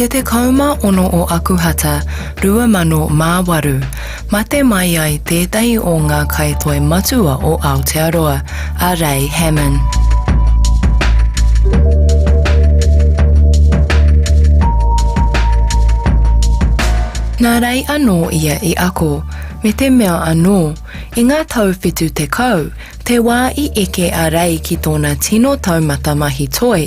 Te 16 o Akuhata, 2008, mate mai ai tētahi o ngā kaitoi matua o Aotearoa, a Ray Hammond. Nā Ray anō ia i ako, me te mea anō, i ngā tau 70, te wā i eke a Ray ki tōna tino taumata mahi toi,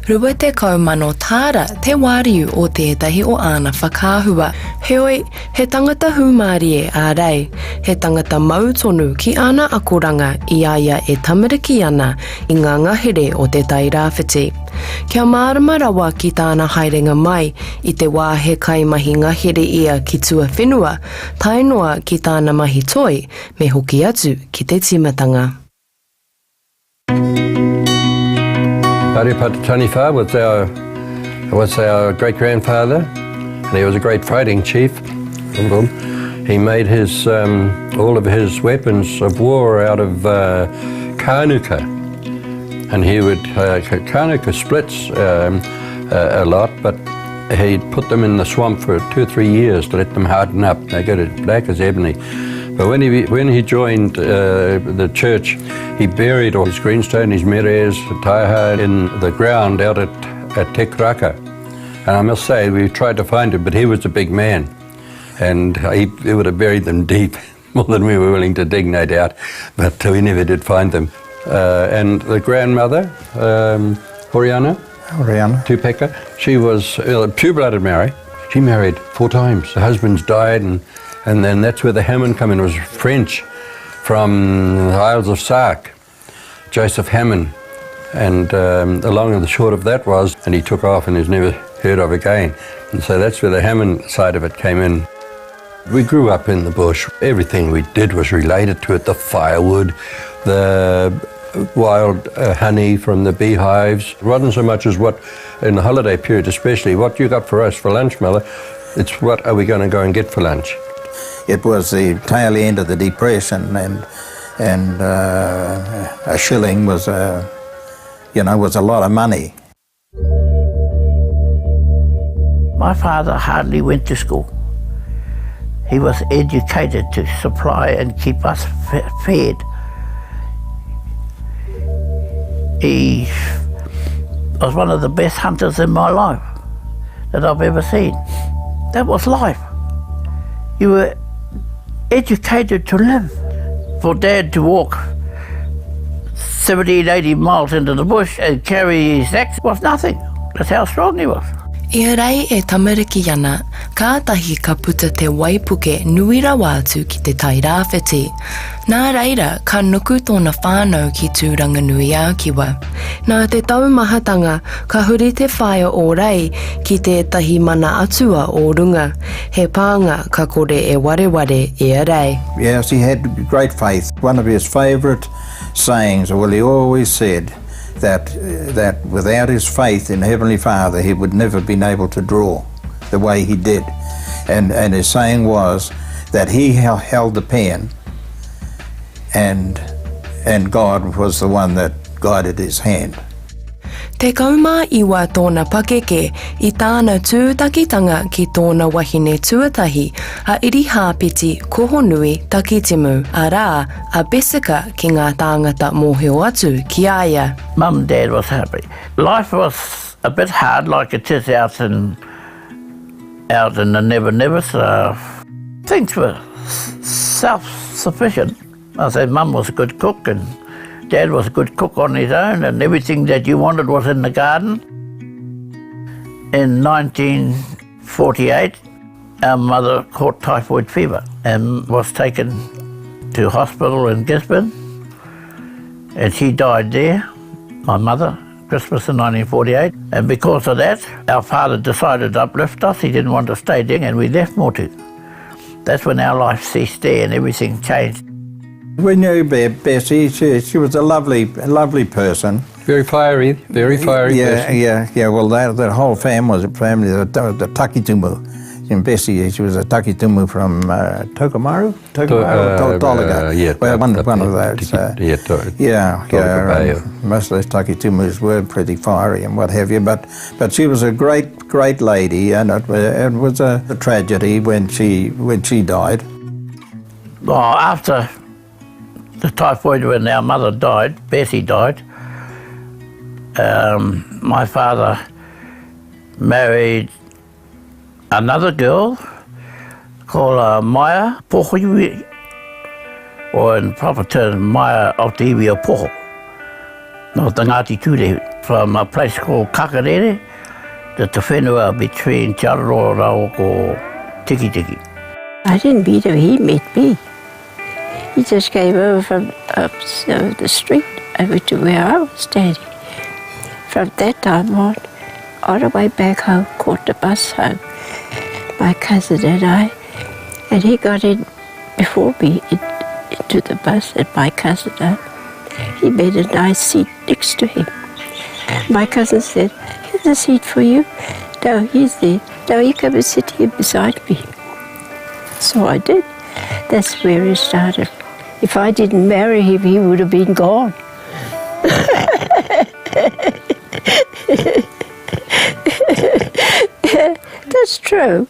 20,000 tāra te wāriu o tētahi o āna whakaahua. Heoi, he tangata hūmārie a Ray, he tangata mau tonu ki āna akoranga i a ia e tamariki ana i ngā ngahere o Te Tai Rāwhiti. Kia mārama rawa ki tāna haerenga mai i te wā he kaimahi ngahere ia ki tuawhenua, tae noa ki tāna mahi toi, me hoki atu ki te tīmatanga. Parepata Taniwha was our, was our great-grandfather, and he was a great fighting chief. He made his, um, all of his weapons of war out of uh, kanuka. And he would, uh, kanuka splits um, uh, a lot, but he'd put them in the swamp for two or three years to let them harden up. They get as black as ebony. But when he, when he joined uh, the church, he buried all his greenstone, his meres, taiha in the ground out at, at Te Karaka. And I must say, we tried to find him, but he was a big man. And he, he would have buried them deep, more than we were willing to dig, no doubt. But we never did find them. Uh, and the grandmother, um, Horiana, Horiana. Tupeka, she was uh, pure-blooded Maori. She married four times. The husbands died, and, and then that's where the Hammond come in. It was French from the Isles of Sark, Joseph Hammond. And um, the long and the short of that was, and he took off and is never heard of again. And so that's where the Hammond side of it came in. We grew up in the bush. Everything we did was related to it, the firewood, the wild uh, honey from the beehives. It wasn't so much as what, in the holiday period especially, what you got for us for lunch, mother, it's what are we going to go and get for lunch. It was the tail end of the Depression and, and uh, a shilling was a, you know, was a lot of money. My father hardly went to school. He was educated to supply and keep us fed. He was one of the best hunters in my life that I've ever seen. That was life. You were educated to live. For Dad to walk 70, 80 miles into the bush and carry his axe was nothing. That's how strong he was. I a Rei e tamariki ana, kātahi ka puta te waipuke nui rawa atu ki Te Tai Rāwhiti. Nā reira, ka nuku tōna whānau ki Tūranganui-ā-Kiwa. Nā te taumahatanga, ka huri te whaea o Rei ki tētahi mana atua o runga. He pānga ka kore e wareware i a Rei. Yes, he had great faith. One of his favourite sayings, well, he always said that, that without his faith in Heavenly Father, he would never have been able to draw the way he did. And, and his saying was that he held the pen and, and God was the one that guided his hand. 19 tōna pakeke i tāna tūtakitanga ki tōna wahine tuatahi, a Irihāpeti Kohonui Takitimu, arā, a Bessica ki ngā tāngata mōhio atu ki a ia. Mum and Dad was happy. Life was a bit hard like it is out in out in the Never Nevers. Uh, things were self-sufficient. I say Mum was a good cook and Dad was a good cook on his own and everything that you wanted was in the garden. In 1948, our mother caught typhoid fever and was taken to hospital in Gisborne and she died there, my mother, Christmas in 1948. And because of that, our father decided to uplift us. He didn't want to stay there and we left Motu. That's when our life ceased there and everything changed. We knew Bessie, she, she was a lovely, lovely person. Very fiery, very fiery yeah, person. Yeah, yeah, well, that, that whole family was a family, the, the, the Takitumu. And Bessie, she was a Takitumu from uh, Tokomaru, Tokomaru, uh, Tolaga. Uh, yeah, well, one, one of those. Uh, yeah, to, yeah, yeah. most of those Takitumus were pretty fiery and what have you, but but she was a great, great lady, and it, it was a, a tragedy when she when she died. Well, after the typhoid when our mother died, Bessie died, um, my father married another girl called uh, Maya Pohoiwi, or in proper terms, Maya of te iwi o Poho, no te Ngāti Tūrehu, from a place called Kakarere, the te whenua between Te Araroa rāua ko Tikitiki. I didn't meet him, he met me. He just came over from up the street over to where I was standing. From that time on, on the way back home, caught the bus home, my cousin and I, and he got in before me in, into the bus, and my cousin, uh, he made a nice seat next to him. My cousin said, here's a seat for you. No, he's there. Now you come and sit here beside me. So I did. That's where it started. If I didn't marry him, he would have been gone. That's true.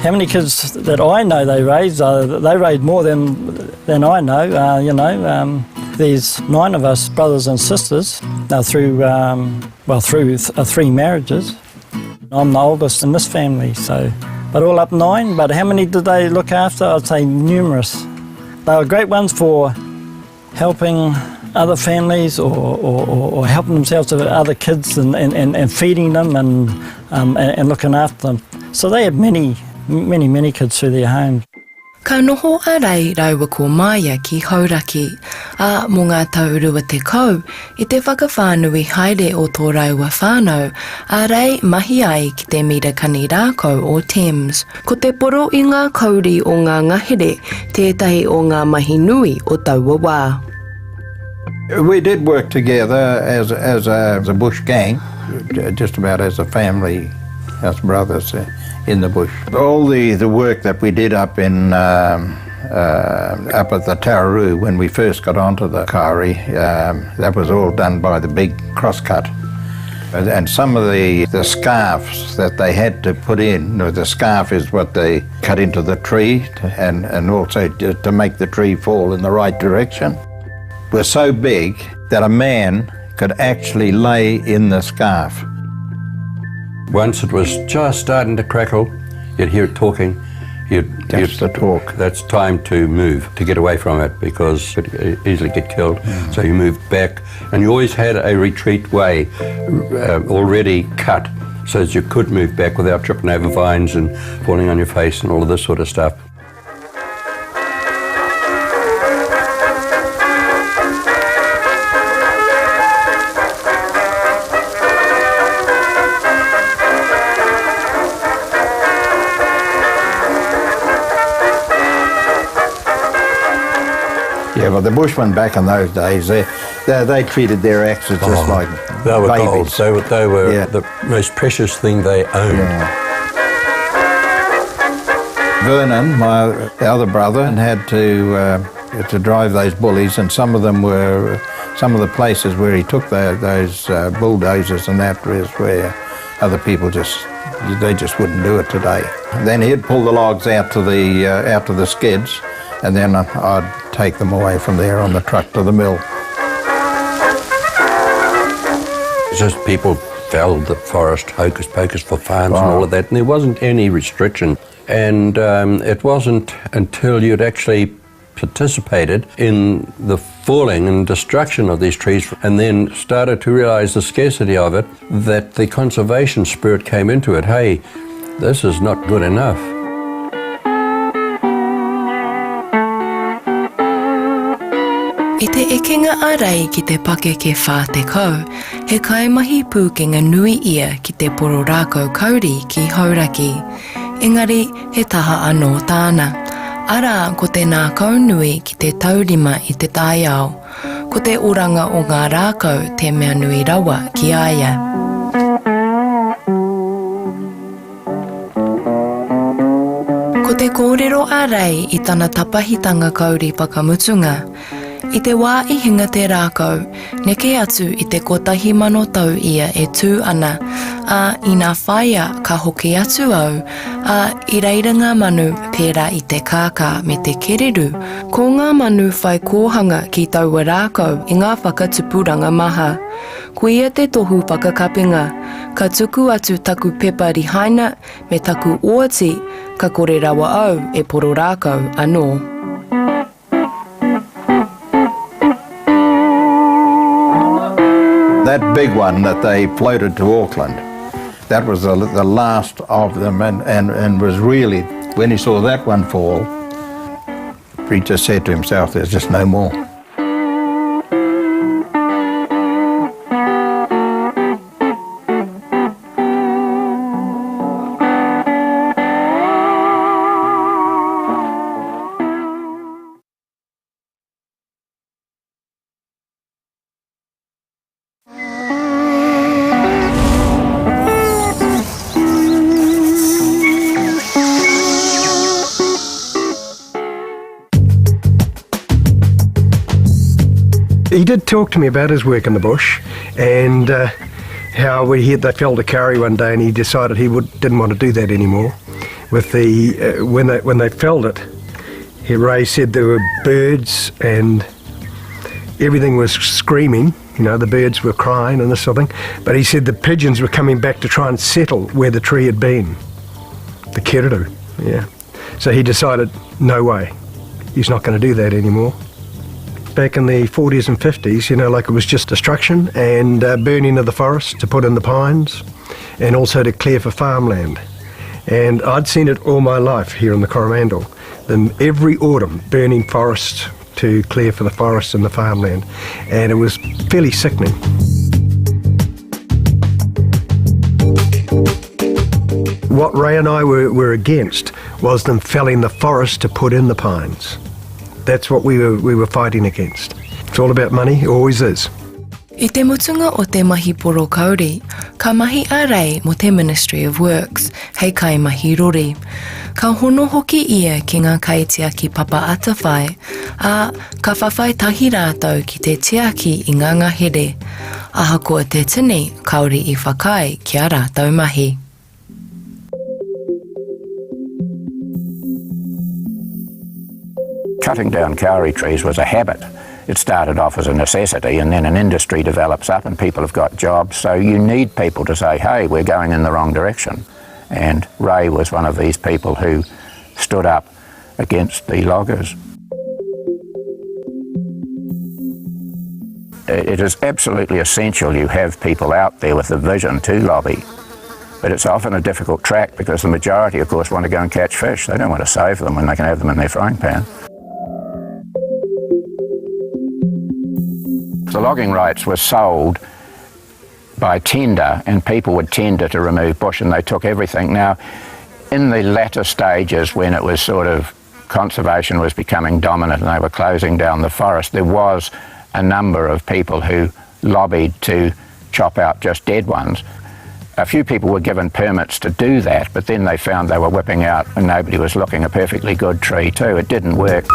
How many kids that I know they raised, uh, they raised more than, than I know, uh, you know. Um, there's nine of us, brothers and sisters, uh, through, um, well, through th uh, three marriages. I'm the oldest in this family, so, but all up nine. But how many did they look after? I'd say numerous. They were great ones for helping other families or, or, or, or helping themselves to other kids and, and, and, and feeding them and, um, and, and looking after them. So they had many, many, many kids through their home. Ka noho a Rei rāua ko Maia ki Hauraki, ā, mō ngā tau 20, i te whakawhānui haere o tō rāua whānau, a Rei mahi ai ki te mira kani rākau o Thames. Ko te poro i ngā kauri o ngā ngahere tētahi o ngā mahi nui o taua wā. We did work together as, as, a, as a bush gang, just about as a family, as brothers in the bush. All the, the work that we did up in um, uh, up at the Tararu when we first got onto the Kauri, um, that was all done by the big crosscut. And, and some of the, the scarfs that they had to put in, the scarf is what they cut into the tree to, and, and also to, to make the tree fall in the right direction, were so big that a man could actually lay in the scarf. Once it was just starting to crackle, you'd hear it talking. You'd, Just you'd, the talk. That's time to move, to get away from it, because it could easily get killed. Mm. So you moved back, and you always had a retreat way uh, already cut so that you could move back without tripping over vines and falling on your face and all of this sort of stuff. Yeah, but the Bushmen back in those days, they, they, they treated their axes just oh, like they were babies. Gold. They were, they were yeah. the most precious thing they owned. Yeah. Vernon, my other brother, and had to uh, to drive those bullies, and some of them were some of the places where he took the, those uh, bulldozers and that was where other people just they just wouldn't do it today. Then he'd pull the logs out to the uh, out to the skids, and then I'd take them away from there on the truck to the mill. Just people felled the forest hocus pocus for farms wow. and all of that, and there wasn't any restriction. And um, it wasn't until you'd actually participated in the falling and destruction of these trees and then started to realize the scarcity of it that the conservation spirit came into it. Hey, this is not good enough. I te ekenga a Rei ki te pakeke 40, he kaimahi pūkenga nui ia ki te poro rākau kauri ki Hauraki. Engari, he taha anō tāna. Arā, ko te nākaunui ki te taurima i te taiao. Ko te oranga o ngā rākau te mea nui rawa ki a ia. te kōrero a Rei i tana tapahitanga kauri whakamutunga, I te wā i hinga te rākau, neke atu i te 1,000 tau ia e tū ana, ā, ina whāia ka hoki atu au, ā, i reira ngā manu pērā i te kākā me te kererū, ko ngā manu whai kōhanga ki taua rākau i ngā whakatupuranga maha. Koia te tohu whakakapinga, ka tuku atu taku pepa rihaina me taku oati, ka kore rawa au e poro rākau anō. That big one that they floated to Auckland, that was the, the last of them and, and, and was really, when he saw that one fall, he just said to himself, there's just no more. He did talk to me about his work in the bush and uh, how we he, they felled a kauri one day and he decided he would, didn't want to do that anymore. With the, uh, when, they, when they felled it, he, Ray said there were birds and everything was screaming. You know, the birds were crying and this sort of thing. But he said the pigeons were coming back to try and settle where the tree had been, the kereru, yeah. So he decided, no way, he's not going to do that anymore. Back in the 40s and 50s, you know, like it was just destruction and uh, burning of the forest to put in the pines and also to clear for farmland. And I'd seen it all my life here in the Coromandel. Them every autumn burning forests to clear for the forests and the farmland. And it was fairly sickening. What Ray and I were, were against was them felling the forest to put in the pines. That's what we were, we were fighting against. It's all about money, it always is. I te mutunga o te mahi poro kauri, ka mahi a Rei mō te Ministry of Works hei kaimahi rori. Ka hono hoki ia ki ngā kaitiaki papa atawhai, ā, ka whawhai tahi rātou ki te tiaki i ngā ngahere. Ahakoa te tini, kāore i whakaae ki ā rātou mahi. Cutting down kauri trees was a habit. It started off as a necessity and then an industry develops up and people have got jobs. So you need people to say, hey, we're going in the wrong direction. And Ray was one of these people who stood up against the loggers. It is absolutely essential you have people out there with the vision to lobby. But it's often a difficult track because the majority, of course, want to go and catch fish. They don't want to save them when they can have them in their frying pan. The logging rights were sold by tender and people would tender to remove bush and they took everything. Now, in the latter stages when it was sort of conservation was becoming dominant and they were closing down the forest, there was a number of people who lobbied to chop out just dead ones. A few people were given permits to do that, but then they found they were whipping out and nobody was looking a perfectly good tree too. It didn't work.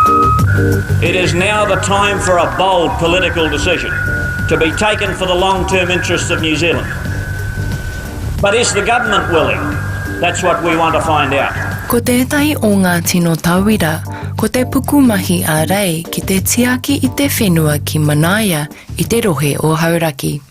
It is now the time for a bold political decision to be taken for the long-term interests of New Zealand. But is the government willing? That's what we want to find out. Ko tētahi o ngā tino tauira, ko te pukumahi a Rei ki te tiaki i te whenua ki Manaia i te rohe o Hauraki.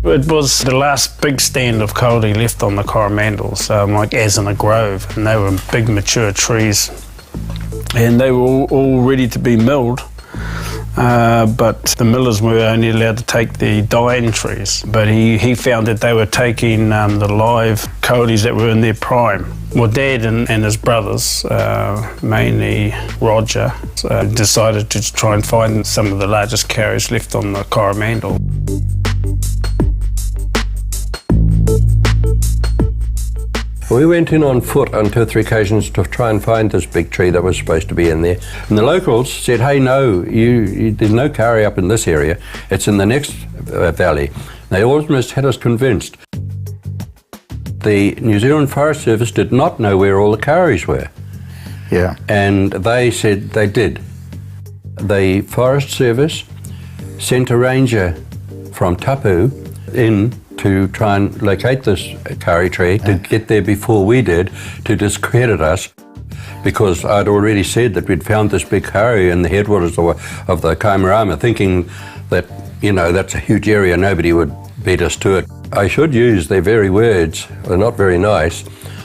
It was the last big stand of kauri left on the Coromandel, so like as in a grove, and they were big mature trees. And they were all, all ready to be milled, uh, but the millers were only allowed to take the dying trees. But he, he found that they were taking um, the live kauris that were in their prime. Well, Dad and, and his brothers, uh, mainly Roger, uh, decided to try and find some of the largest kauris left on the Coromandel. We went in on foot on two or three occasions to try and find this big tree that was supposed to be in there. And the locals said, hey, no, you, you there's no kauri up in this area. It's in the next uh, valley. They almost had us convinced. The New Zealand Forest Service did not know where all the kauris were. Yeah. And they said they did. The Forest Service sent a ranger from Tapu in to try and locate this kauri tree, to get there before we did, to discredit us, because I'd already said that we'd found this big kauri in the headwaters of the Kaimorama, thinking that, you know, that's a huge area, nobody would beat us to it. I should use their very words, they're not very nice.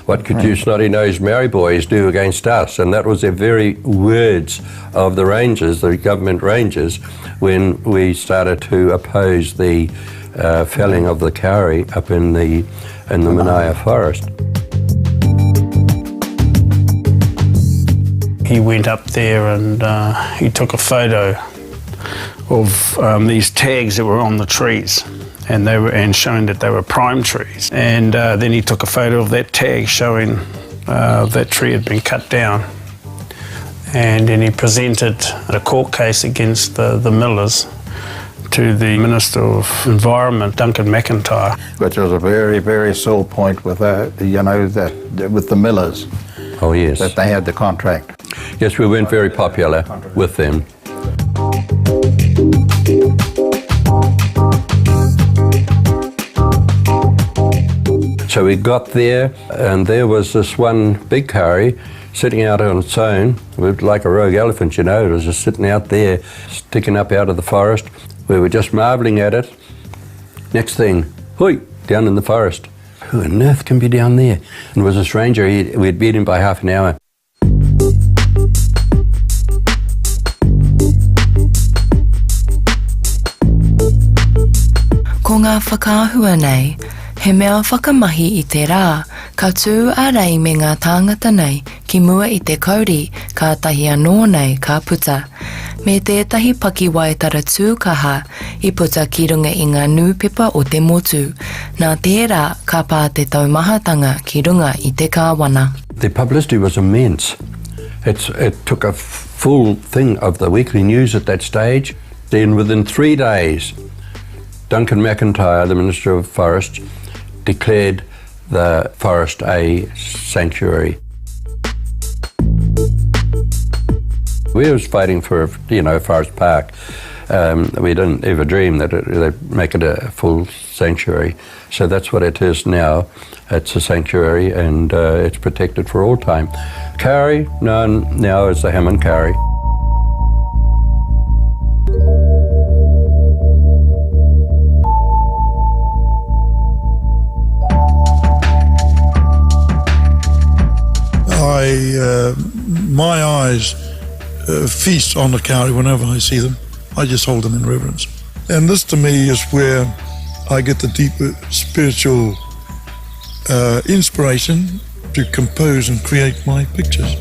What could you snotty-nosed Maori boys do against us? And that was the very words of the rangers, the government rangers, when we started to oppose the felling of the kauri up in the Manaia forest. He went up there and he took a photo of these tags that were on the trees, and they were and showing that they were prime trees. And then he took a photo of that tag showing that tree had been cut down. And then he presented a court case against the millers to the Minister of Environment, Duncan McIntyre. Which was a very, very sore point with you know, that with the millers. Oh yes. That they had the contract. Yes, we weren't very popular with them. So we got there, and there was this one big kauri sitting out on its own, like a rogue elephant, you know. It was just sitting out there, sticking up out of the forest. We were just marvelling at it. Next thing, hoi, down in the forest. Who on earth can be down there? And it was this ranger, we'd beat him by half an hour. Ko ngā whakaahua nei, he mea whakamahi i te rā, ka tū a Rei me ngā tāngata nei ki mua i te kauri kātahi anō nei ka puta, me tētahi pakiwaitara tūkaha i puta ki runga i ngā nūpepa o te motu, nā tērā ka pā te taumahatanga ki runga i te kāwana. The publicity was immense. It's, it took a full thing of the weekly news at that stage. Then within 3 days, Duncan McIntyre, the Minister of Forests, declared the forest a sanctuary. We was fighting for, you know, forest park. We didn't ever dream that they'd make it a full sanctuary. So that's what it is now. It's a sanctuary and it's protected for all time. Kauri, known now as the Hammond Kauri. My eyes feast on the kauri whenever I see them. I just hold them in reverence. And this to me is where I get the deeper spiritual inspiration to compose and create my pictures.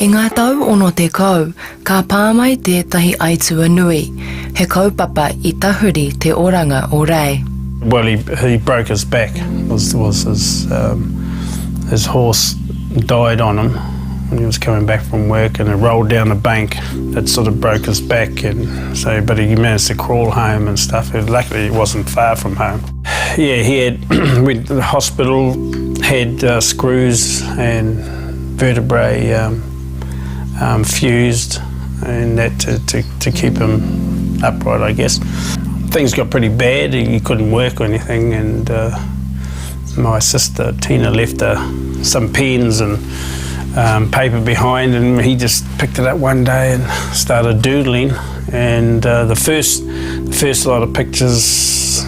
I ngā tau 60, ka pā mai tētahi aituā nui, he kaupapa i tahuri te oranga o Rei. Well, he, he broke his back, was, was his, um, his horse died on him when he was coming back from work and it rolled down a bank. It sort of broke his back and so, but he managed to crawl home and stuff. Luckily, he wasn't far from home. Yeah, he had went to the hospital, had screws and vertebrae fused and that to, to, to keep him upright, I guess. Things got pretty bad, he couldn't work or anything, and my sister Tina left some pens and paper behind, and he just picked it up one day and started doodling. And the first, the first lot of pictures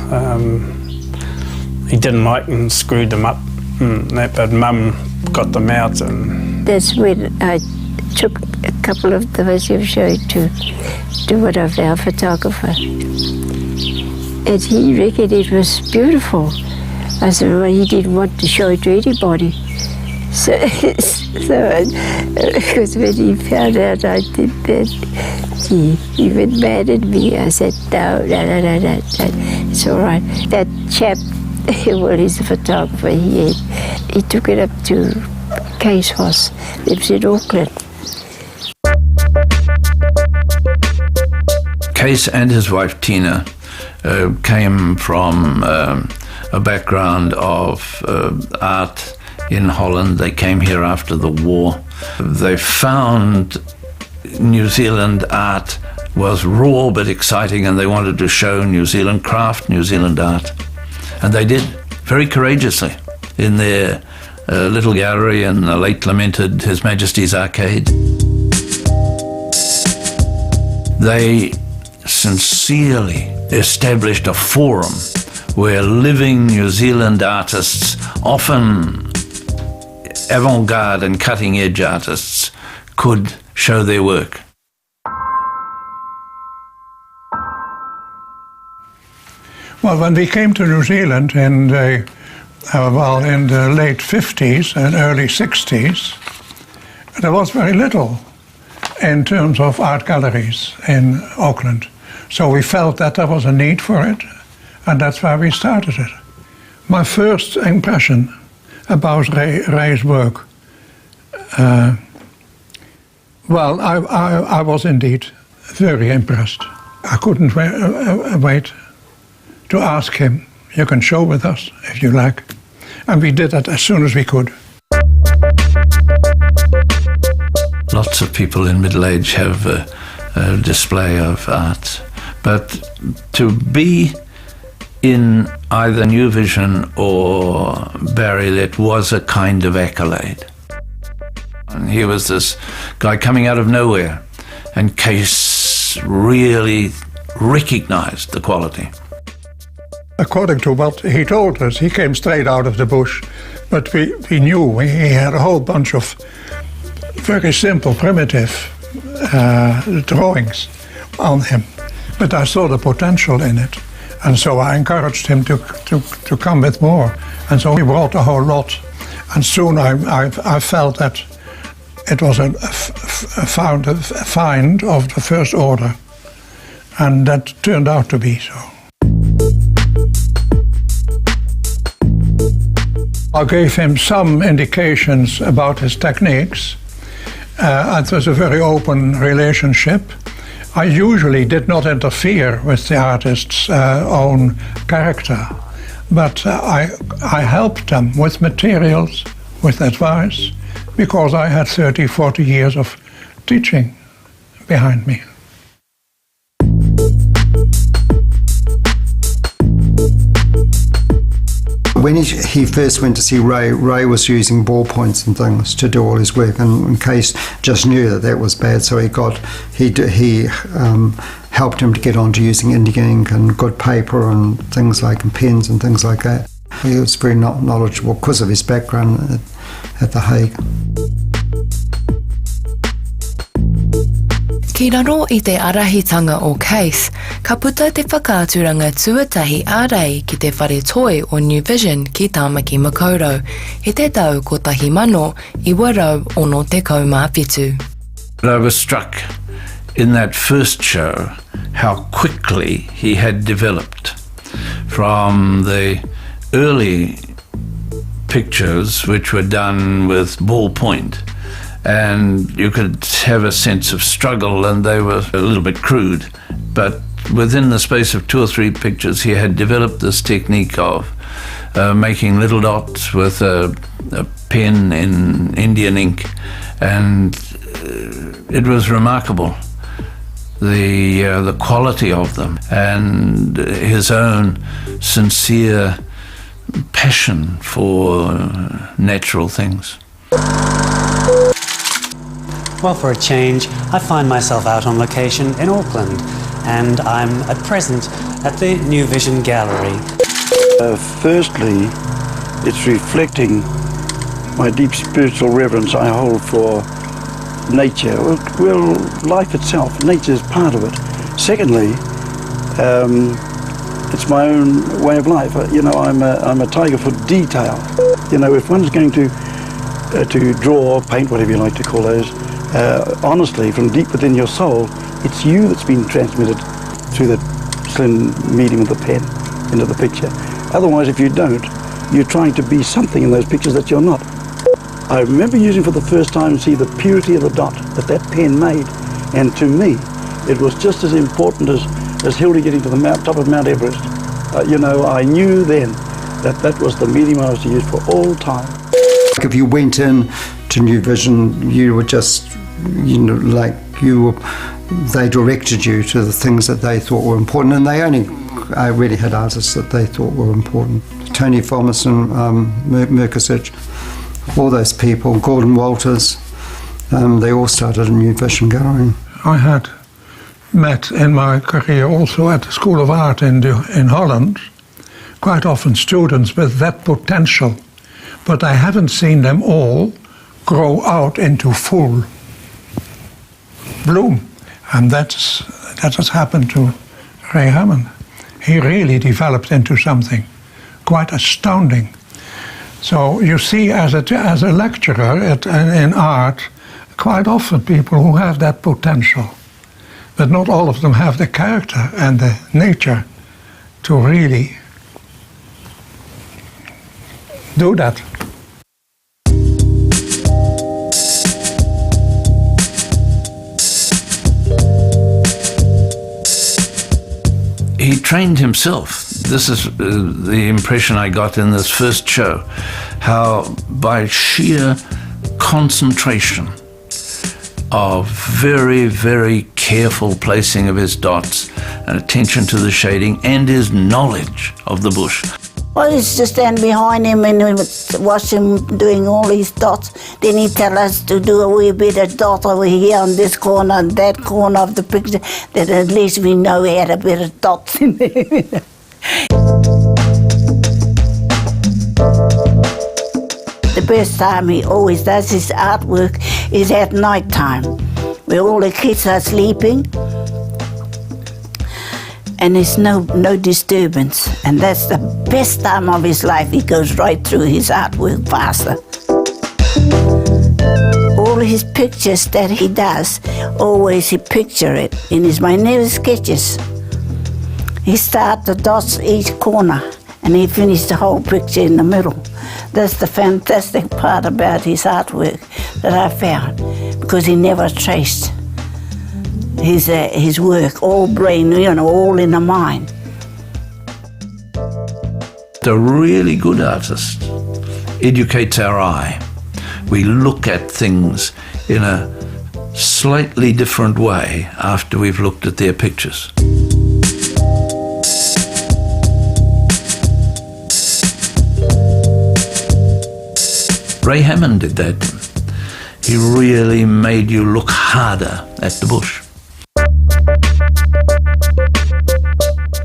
he didn't like and screwed them up. And that, but Mum got them out and. That's when I took a couple of those you've showed to, to one of our photographer. And he reckoned it was beautiful. I said, well, he didn't want to show it to anybody. So, so because when he found out I did that, he, he went mad at me. I said, no, no, no, no, no, no. It's all right. That chap, well, he's a photographer, he, he took it up to Case House, lives in Auckland. Case and his wife Tina uh, came from um, a background of uh, art in Holland. They came here after the war. They found New Zealand art was raw but exciting, and they wanted to show New Zealand craft, New Zealand art. And they did, very courageously, in their uh, little gallery in the late lamented His Majesty's Arcade. They sincerely established a forum where living New Zealand artists, often avant garde and cutting edge artists, could show their work. Well, when we came to New Zealand in the, uh, well, in the late 50s and early 60s, there was very little in terms of art galleries in Auckland. So we felt that there was a need for it, and that's why we started it. My first impression about Ray, Ray's work, uh, well, I, I, I was indeed very impressed. I couldn't wait, uh, uh, wait to ask him, you can show with us if you like. And we did that as soon as we could. Lots of people in middle age have a, a display of art. But to be in either New Vision or Barry Lett was a kind of accolade. And here was this guy coming out of nowhere, and Case really recognized the quality. According to what he told us, he came straight out of the bush, but we, we knew he had a whole bunch of very simple, primitive uh, drawings on him. But I saw the potential in it. And so I encouraged him to, to, to come with more. And so he brought a whole lot. And soon I, I, I felt that it was a, a, found, a find of the first order. And that turned out to be so. I gave him some indications about his techniques. Uh, it was a very open relationship. I usually did not interfere with the artist's uh, own character, but uh, I, I helped them with materials, with advice, because I had 30, 40 years of teaching behind me. When he first went to see Ray, Ray was using ballpoints and things to do all his work, and, and Case just knew that that was bad, so he got he he um, helped him to get onto using Indian ink and good paper and things like and pens and things like that. He was very knowledgeable because of his background at, at The Hague. Ki raro i te arahitanga o Case, ka puta te whakaaturanga tuatahi a Rei ki te whare toi o New Vision ki Tāmaki Makaurau i te tau 1967. I was struck in that first show how quickly he had developed from the early pictures, which were done with ballpoint, and you could have a sense of struggle, and they were a little bit crude. But within the space of two or three pictures, he had developed this technique of uh, making little dots with a, a pen in Indian ink, and uh, it was remarkable the uh, the quality of them and his own sincere passion for natural things. Well, for a change, I find myself out on location in Auckland, and I'm at present at the New Vision Gallery. Uh, firstly, it's reflecting my deep spiritual reverence I hold for nature. Well, well life itself, nature is part of it. Secondly, um, it's my own way of life. Uh, you know, I'm a, I'm a tiger for detail. You know, if one's going to to draw, paint, whatever you like to call those, uh, honestly, from deep within your soul, it's you that's been transmitted through the slim medium of the pen into the picture. Otherwise, if you don't, you're trying to be something in those pictures that you're not. I remember using for the first time see the purity of the dot that that pen made. And to me, it was just as important as, as Hillary getting to the mount, top of Mount Everest. Uh, you know, I knew then that that was the medium I was to use for all time. If you went in to New Vision, you were just, you know, like you were, they directed you to the things that they thought were important, and they only I really had artists that they thought were important. Tony Fomison, um, Merkusic, all those people, Gordon Walters, um, they all started a New Vision Gallery. I had met in my career also at the School of Art in, the, in Holland, quite often students with that potential, but I haven't seen them all grow out into full bloom. And that's, that has happened to Ray Hammond. He really developed into something quite astounding. So you see, as a, as a lecturer at, in art, quite often people who have that potential, but not all of them have the character and the nature to really do that. He trained himself. This is uh, the impression I got in this first show how by sheer concentration of very, very careful placing of his dots and attention to the shading and his knowledge of the bush. I used to stand behind him and we would watch him doing all his dots. Then he'd tell us to do a wee bit of dot over here on this corner and that corner of the picture, that at least we know he had a bit of dots in there. the best time he always does his artwork is at night time, where all the kids are sleeping and there's no, no disturbance. And that's the best time of his life. He goes right through his artwork faster. All his pictures that he does, always he picture it in his mind, never sketches. He starts the dots each corner and he finished the whole picture in the middle. That's the fantastic part about his artwork that I found, because he never traced his, uh, his work, all brain, you know, all in the mind. The really good artist educates our eye. We look at things in a slightly different way after we've looked at their pictures. Ray Hammond did that. He really made you look harder at the bush.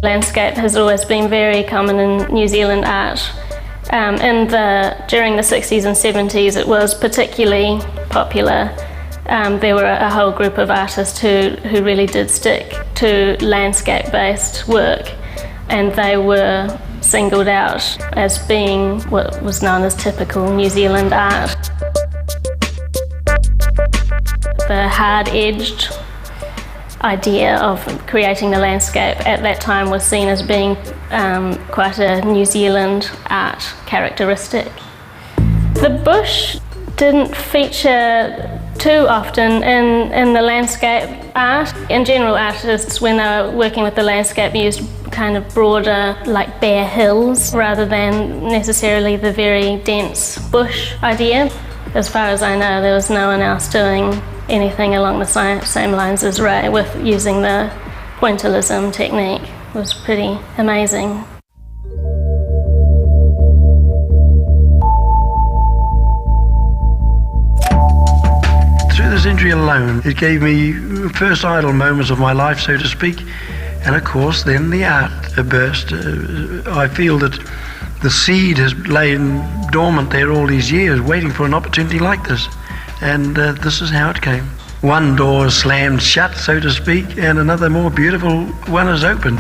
Landscape has always been very common in New Zealand art. Um, in the, during the 60s and 70s, it was particularly popular. Um, there were a whole group of artists who, who really did stick to landscape-based work, and they were singled out as being what was known as typical New Zealand art. The hard-edged idea of creating the landscape at that time was seen as being um, quite a New Zealand art characteristic. The bush didn't feature too often in, in the landscape art. In general, artists, when they were working with the landscape, used kind of broader, like bare hills, rather than necessarily the very dense bush idea. As far as I know, there was no one else doing anything along the same lines as Ray with using the pointillism technique. It was pretty amazing. Through this injury alone, it gave me first idle moments of my life, so to speak, and of course then the art burst. Uh, I feel that the seed has lain dormant there all these years, waiting for an opportunity like this. And uh, this is how it came. One door slammed shut, so to speak, and another more beautiful one is opened.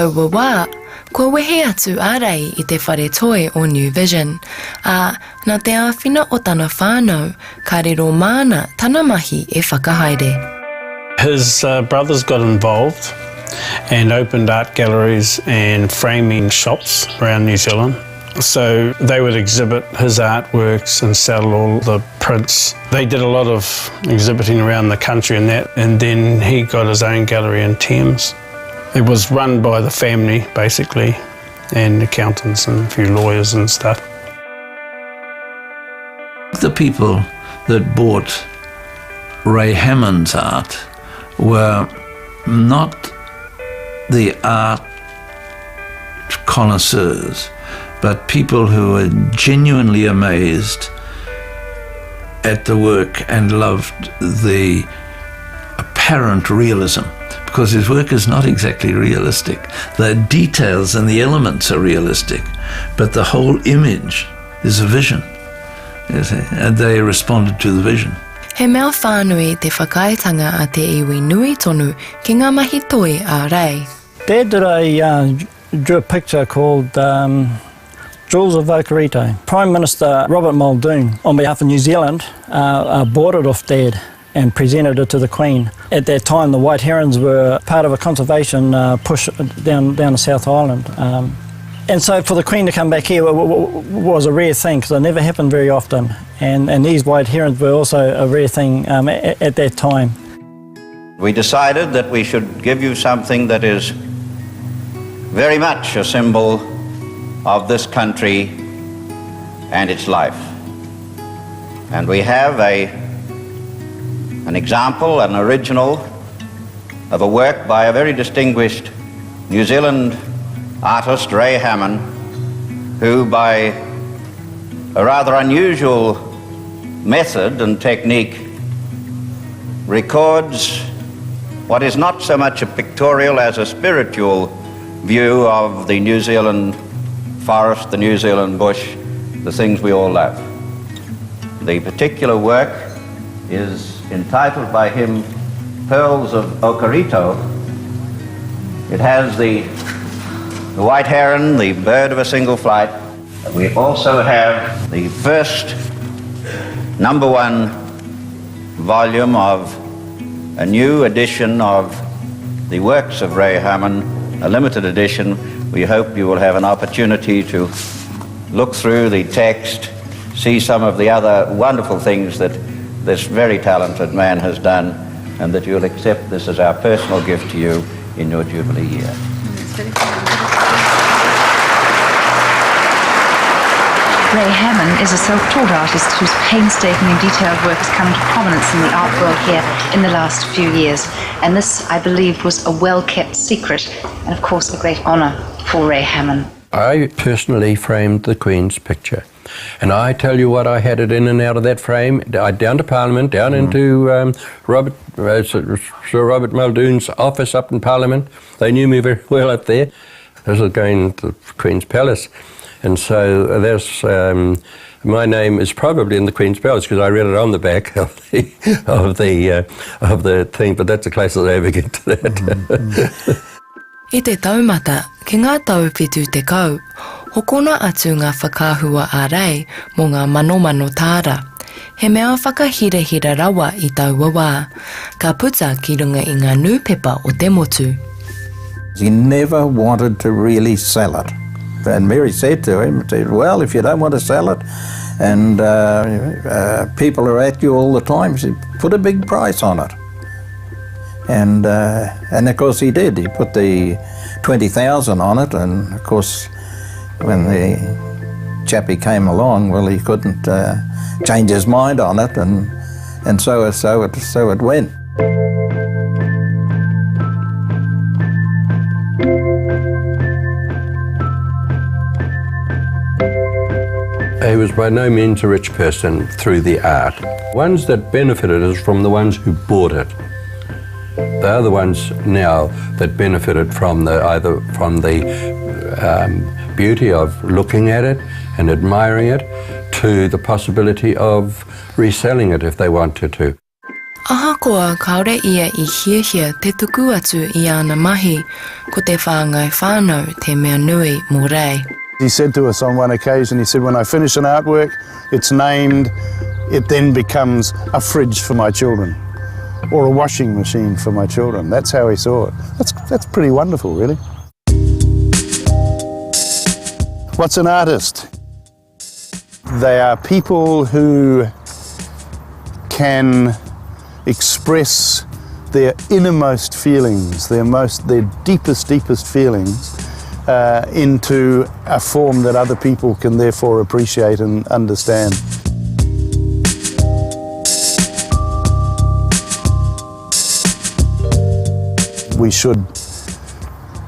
taua wā, kua wehe atu a Rei i te whare toi o New Vision, ā, nā te āwhina o tana whānau, ka riro māna tana mahi e whakahaere. His brothers got involved and opened art galleries and framing shops around New Zealand. So they would exhibit his artworks and sell all the prints. They did a lot of exhibiting around the country and that, and then he got his own gallery in Thames. It was run by the family, basically, and accountants and a few lawyers and stuff. The people that bought Ray Hammond's art were not the art connoisseurs, but people who were genuinely amazed at the work and loved the apparent realism because his work is not exactly realistic. The details and the elements are realistic, but the whole image is a vision. And they responded to the vision. He mea whānui te whakaaetanga a te iwi nui tonu ki ngā mahi toi a Rei. Dad did a uh, drew a picture called um, Jewels of Okarito. Prime Minister Robert Muldoon, on behalf of New Zealand, uh, uh, bought it off Dad and presented it to the Queen. At that time, the white herons were part of a conservation uh, push down, down the South Island. Um, and so for the Queen to come back here was a rare thing because it never happened very often. And, and these white herons were also a rare thing um, at, at that time. We decided that we should give you something that is very much a symbol of this country and its life. And we have a, an example, an original, of a work by a very distinguished New Zealand artist, Ray Hammond, who by a rather unusual method and technique records what is not so much a pictorial as a spiritual view of the New Zealand forest, the New Zealand bush, the things we all love. The particular work is entitled by him Pearls of Okarito. It has the, the white heron, the bird of a single flight. We also have the first number one volume of a new edition of the works of Ray Hammond, a limited edition. We hope you will have an opportunity to look through the text, see some of the other wonderful things that this very talented man has done, and that you'll accept this as our personal gift to you in your Jubilee year. Ray Hammond is a self-taught artist whose painstaking and detailed work has come into prominence in the art world here in the last few years. And this, I believe, was a well-kept secret and, of course, a great honour for Ray Hammond. I personally framed the Queen's picture. And I tell you what, I had it in and out of that frame, down to Parliament, down mm. into um, Robert, uh, Sir Robert Muldoon's office up in Parliament. They knew me very well up there. This was going to Queen's Palace. And so there's, um, my name is probably in the Queen's Palace because I read it on the back of the, of the, uh, of the thing, but that's the closest I ever get to that. Mm -hmm. I te taumata, ki ngā tau 70, hokona atu ngā whakaahua a Rei mō ngā manomano tāra. He mea whakahirahira rawa i taua wā. Ka puta ki runga i ngā nūpepa o te motu. He never wanted to really sell it. And Mary said to him, said, well, if you don't want to sell it, and uh, uh, people are at you all the time, she said, put a big price on it. And, uh, and of course he did. He put the 20,000 on it, and of course when the chappie came along, well, he couldn't uh, change his mind on it, and, and so, so, it, so it went. He was by no means a rich person through the art. Ones that benefited is from the ones who bought it. They are the ones now that benefited from the either from the um, beauty of looking at it and admiring it to the possibility of reselling it if they wanted to. Ahakoa kāore ia i hiahia te tuku atu i āna mahi, ko te whāngai whānau te mea nui mō Rei. He said to us on one occasion, he said, when I finish an artwork, it's named, it then becomes a fridge for my children or a washing machine for my children. That's how he saw it. That's, that's pretty wonderful, really. What's an artist? They are people who can express their innermost feelings, their most, their deepest, deepest feelings uh, into a form that other people can therefore appreciate and understand. We should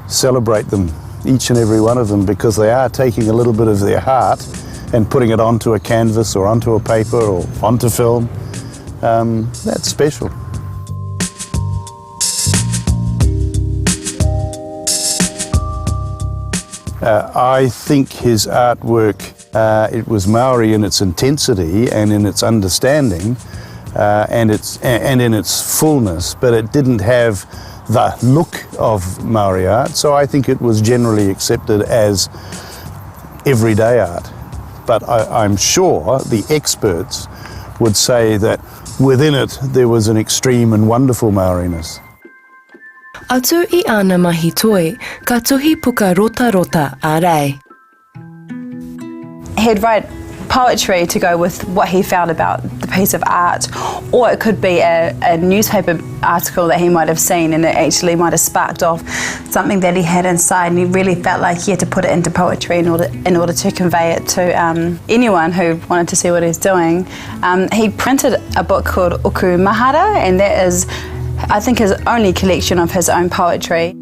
celebrate them, each and every one of them, because they are taking a little bit of their heart and putting it onto a canvas or onto a paper or onto film. Um, that's special. Uh, I think his artwork, uh, it was Maori in its intensity and in its understanding uh, and, its, and in its fullness, but it didn't have the look of Maori art, so I think it was generally accepted as everyday art. But I, I'm sure the experts would say that within it there was an extreme and wonderful Maoriness. Atu i āna mahi toi, ka tuhi puka rotarota a Rei. He'd write poetry to go with what he felt about the piece of art, or it could be a, a newspaper article that he might have seen and it actually might have sparked off something that he had inside and he really felt like he had to put it into poetry in order, in order to convey it to um, anyone who wanted to see what he's doing. Um, he printed a book called Uku Mahara and that is, I think, his only collection of his own poetry.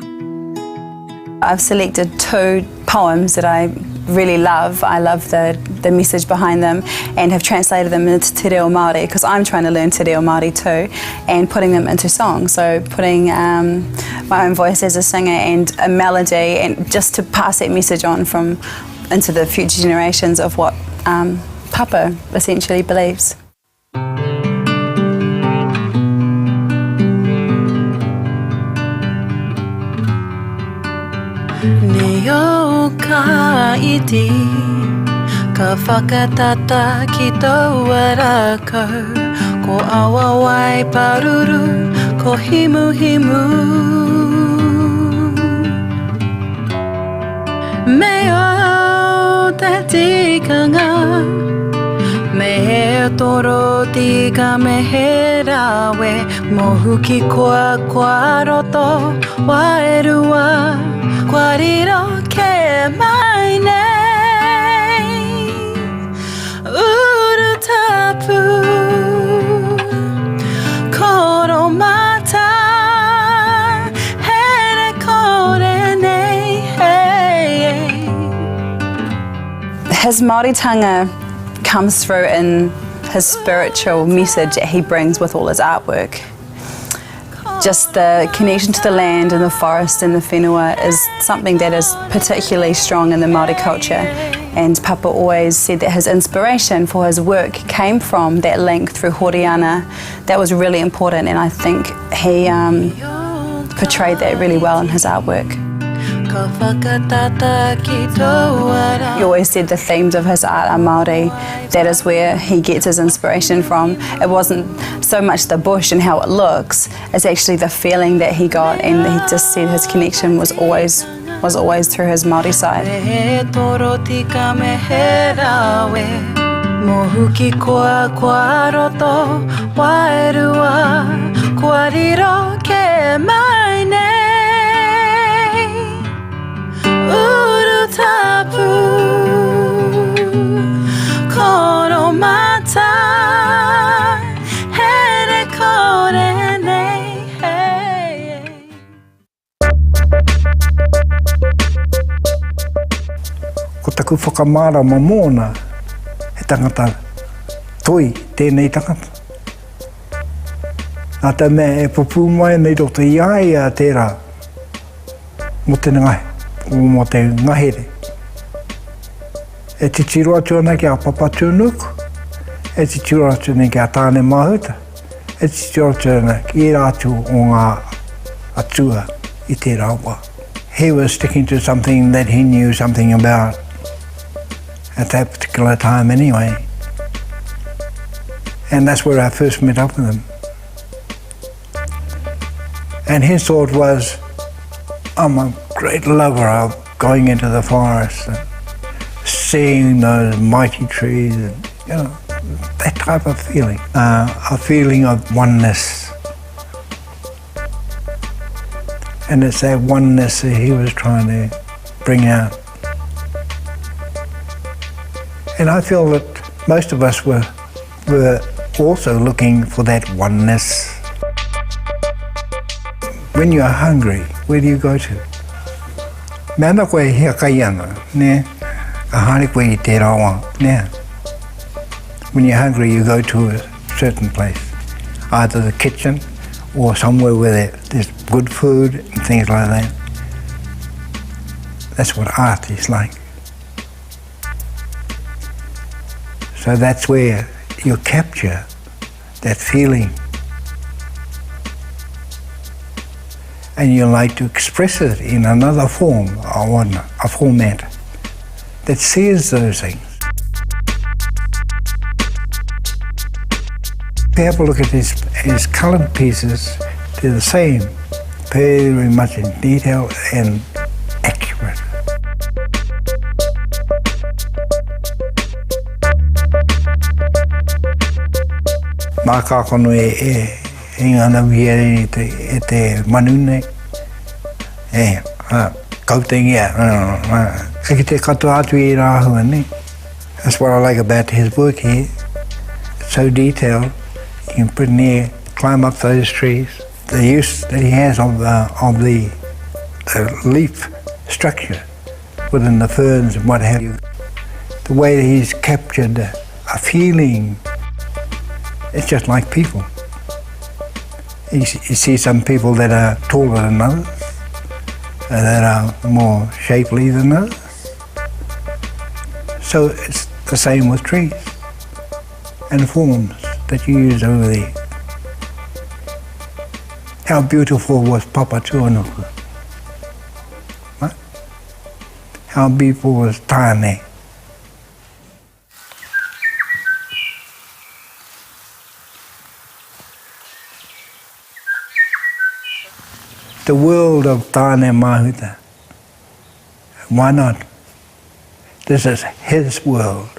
I've selected two poems that I really love. I love the, the message behind them and have translated them into Te Reo Māori because I'm trying to learn Te Reo Māori too and putting them into song. So putting um, my own voice as a singer and a melody and just to pass that message on from into the future generations of what um, Papa essentially believes. Nei au ka iti, ka whakatata ki taua rākau, ko awa wai paruru, ko himuhimu. Me au te tikanga, me he toro tika me he rawe, mohu ki koa kua roto wairua, kua riro ke mai nei. Urutapu, koro mata, here kore nei. Hey. His Māoritanga comes through in his spiritual message that he brings with all his artwork. Just the connection to the land and the forest and the whenua is something that is particularly strong in the Māori culture. And Papa always said that his inspiration for his work came from that link through Horiana. That was really important, and I think he um, portrayed that really well in his artwork. He always said the themes of his art are Māori. That is where he gets his inspiration from. It wasn't so much the bush and how it looks, it's actually the feeling that he got and he just said his connection was always was always through his Māori side. Mohu ki koa kua roto wairua Kua riro ke mai nei Urutapu Koro mata Here kore nei hey. Ko taku whakamārama mōna, he tangata toi tēnei tangata. Nā te mea e pupū mai ana i roto i a ia tērā mō te ngahe, mō te ngahere. E titiro atu ana ki a Papatūānuku, e titiro atu nei ki a Tāne Mahuta. E titiro atu ana ki ērā atu o ngā atua i tērā wā. He was sticking to something that he knew something about at that particular time anyway. And that's where I first met up with him. And his thought was, I'm a great lover of going into the forest and seeing those mighty trees and, you know, that type of feeling, uh, a feeling of oneness. And it's that oneness that he was trying to bring out. And I feel that most of us were, were also looking for that oneness. When you're hungry, where do you go to? Mēnā koe e hiakai ana, nē, ka haere koe i tērā wā, nē. When you're hungry, you go to a certain place, either the kitchen or somewhere where there's good food and things like that. That's what art is like. So that's where you capture that feeling. And you like to express it in another form or a format that says those things. If you have a look at his, his coloured pieces, they're the same, very much in detail and accurate. Mā kākano e, e, e ngā nawi e te, e te manu nei. E, a, kautengia. E ki te katoa atu i rā āhua nei. That's what I like about his work here. It's so detailed. You can put near, climb up those trees. The use that he has of the, of the, the leaf structure within the ferns and what have you. The way that he's captured a feeling, it's just like people. You, you see some people that are taller than others, that are more shapely than others. So it's the same with trees and forms that you use over there. How beautiful was Papatūānuku? What? How beautiful was Tāne? The world of Tāne Mahuta. Why not? This is his world.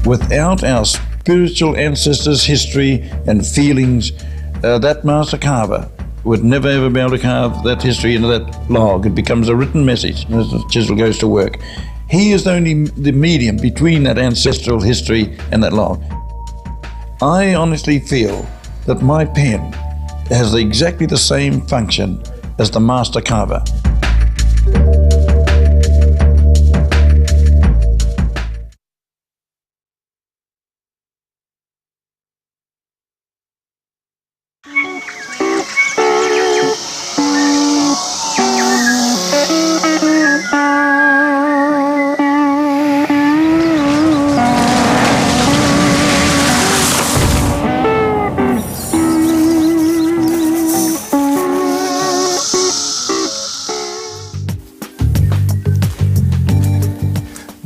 Without our spiritual ancestors' history and feelings, uh, that master carver would never ever be able to carve that history into that log. It becomes a written message as the chisel goes to work. He is only the medium between that ancestral history and that log. I honestly feel that my pen has exactly the same function as the master carver.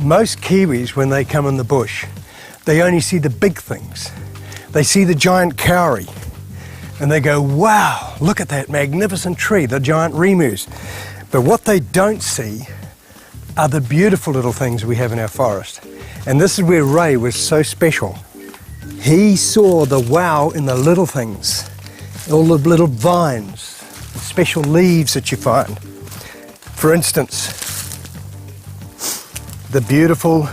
Most Kiwis, when they come in the bush, they only see the big things. They see the giant kauri and they go, wow, look at that magnificent tree, the giant rimus. But what they don't see are the beautiful little things we have in our forest. And this is where Ray was so special. He saw the wow in the little things, all the little vines, special leaves that you find. For instance, the beautiful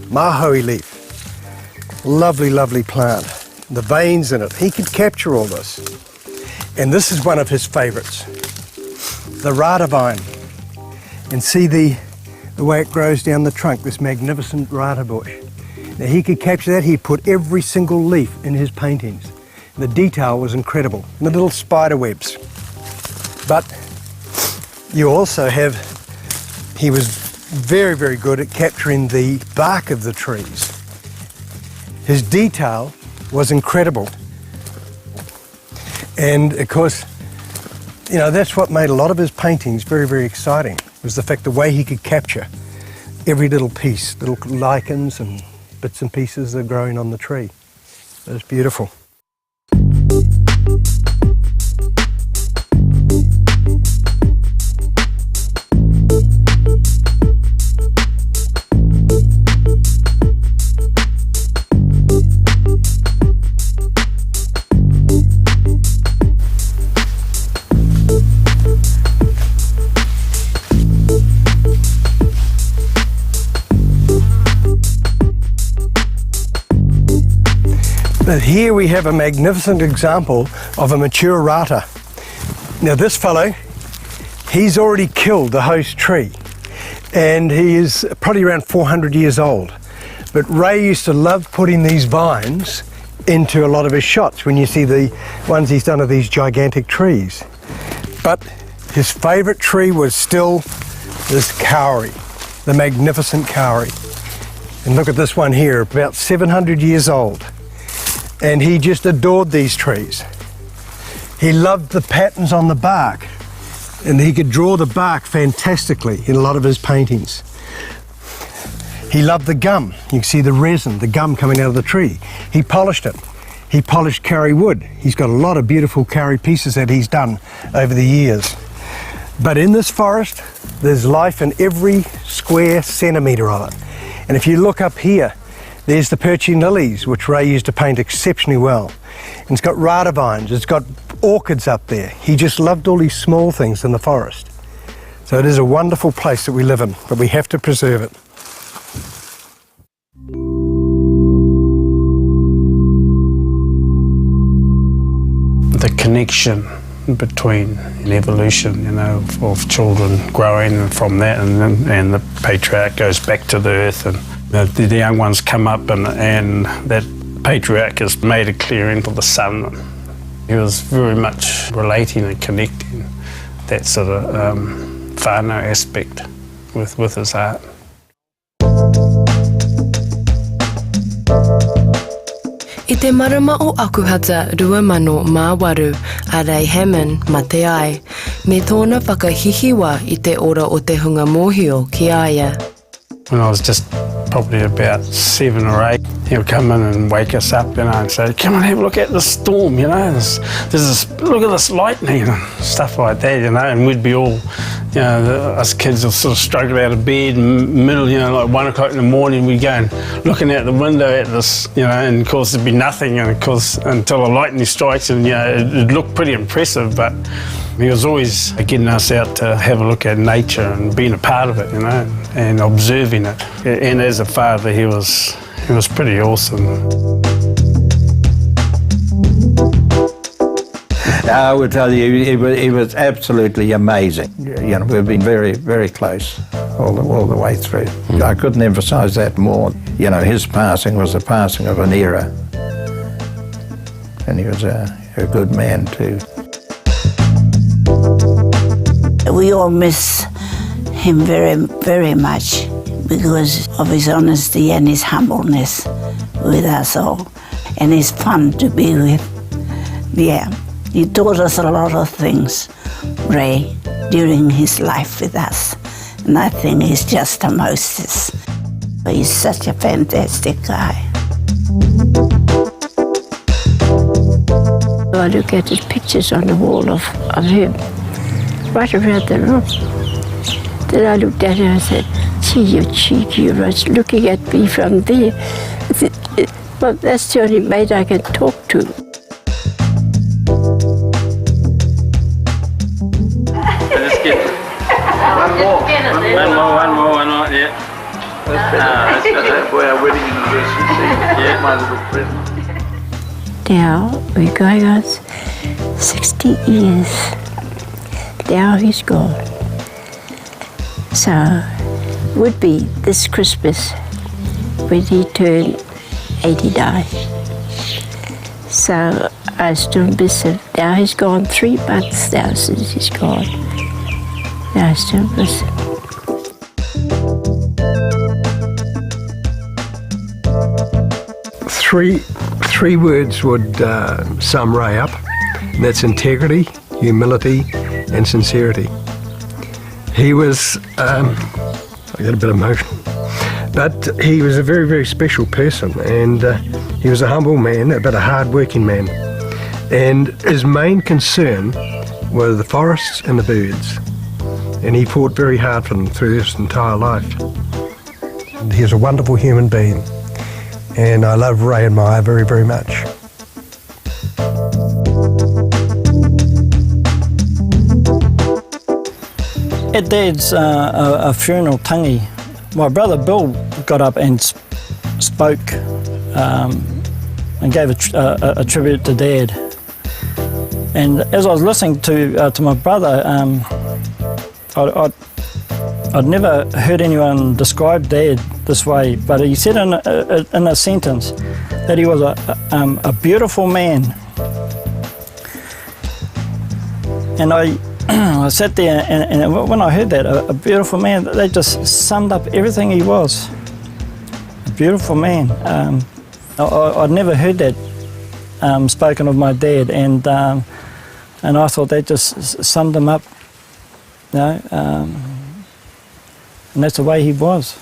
mahoe leaf. Lovely, lovely plant. The veins in it. He could capture all this. And this is one of his favorites, the rata vine. And see the, the way it grows down the trunk, this magnificent rata bush. Now he could capture that. He put every single leaf in his paintings. The detail was incredible. And the little spider webs. But you also have, he was very, very good at capturing the bark of the trees. His detail was incredible. And of course, you know, that's what made a lot of his paintings very, very exciting, was the fact the way he could capture every little piece, little lichens and bits and pieces that are growing on the tree. It was beautiful. But here we have a magnificent example of a mature rata. Now this fellow, he's already killed the host tree and he is probably around 400 years old. But Ray used to love putting these vines into a lot of his shots when you see the ones he's done of these gigantic trees. But his favourite tree was still this kauri, the magnificent kauri. And look at this one here, about 700 years old. And he just adored these trees. He loved the patterns on the bark, and he could draw the bark fantastically in a lot of his paintings. He loved the gum. You can see the resin, the gum coming out of the tree. He polished it. He polished kauri wood. He's got a lot of beautiful kauri pieces that he's done over the years. But in this forest, there's life in every square centimetre of it. And if you look up here, there's the perching lilies, which Ray used to paint exceptionally well. And it's got rata vines, it's got orchids up there. He just loved all these small things in the forest. So it is a wonderful place that we live in, but we have to preserve it. The connection between an evolution, you know, of children growing from that, and, and the patriarch goes back to the earth, and the, the young ones come up, and, and that patriarch has made a clearing for the sun. He was very much relating and connecting that sort of um, whānau aspect with, with his art. I te marama o Akuhata 2008 a Ray Hammond mate ai, me tōna whakahihiwa i te ora o te hunga mōhio ki a ia. When I was just probably about seven or eight, he would come in and wake us up, you know, and say, come and have a look at the storm, you know, there's, there's this, look at this lightning and stuff like that, you know, and we'd be all, you know, the, us kids would sort of struggle out of bed in middle, you know, like one o'clock in the morning, we'd go and looking out the window at this, you know, and of course there'd be nothing, and of course until the lightning strikes, and you know, it, it'd look pretty impressive, but he was always getting us out to have a look at nature and being a part of it, you know, and observing it. And as a father, he was, he was pretty awesome. I would tell you, it was, it was absolutely amazing. You know, we've been very, very close all the, all the way through. Mm. I couldn't emphasise that more. You know, his passing was the passing of an era. And he was a, a good man too. We all miss him very, very much because of his honesty and his humbleness with us all. And he's fun to be with. Yeah, he taught us a lot of things, Ray, during his life with us. And I think he's just a Moses. He's such a fantastic guy. I look at his pictures on the wall of, of him, right around the room. Then I looked at him and said, gee, you're cheeky, you're right looking at me from there. I said, well, that's the only mate I can talk to. Let's get one more. One more, one more, one more, yeah. That's better. Ah, that's better. For our wedding anniversary, see? Yeah. My little present. Now we're going on 60 years. Now he's gone. So, would be this Christmas when he turned 89. So I still miss him. Now he's gone three months now since he's gone. Now I still miss him. Three, three words would uh, sum Ray up, and that's integrity, humility, and sincerity. He was, um, I get a bit emotional, but he was a very, very special person, and uh, he was a humble man, but a hard-working man. And his main concern were the forests and the birds. And he fought very hard for them through his entire life. He is a wonderful human being, and I love Ray and Maya very, very much. At Dad's uh, a, a funeral tangi, my brother Bill got up and sp spoke um, and gave a, a, a, tribute to Dad. And as I was listening to, uh, to my brother, um, I, I'd, I'd never heard anyone describe Dad this way, but he said in a, in a sentence that he was a, um, a beautiful man. And I, I sat there and, and when I heard that, a, a beautiful man, that just summed up everything he was. A beautiful man. Um, I, would never heard that um, spoken of my dad, and, um, and I thought that just summed him up. You know, um, and that's the way he was.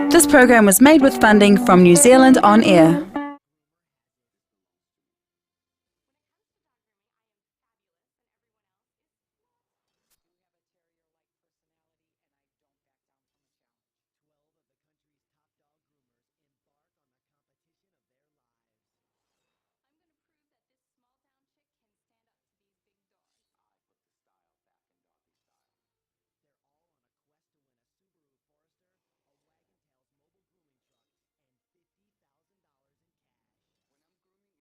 This program was made with funding from New Zealand On Air.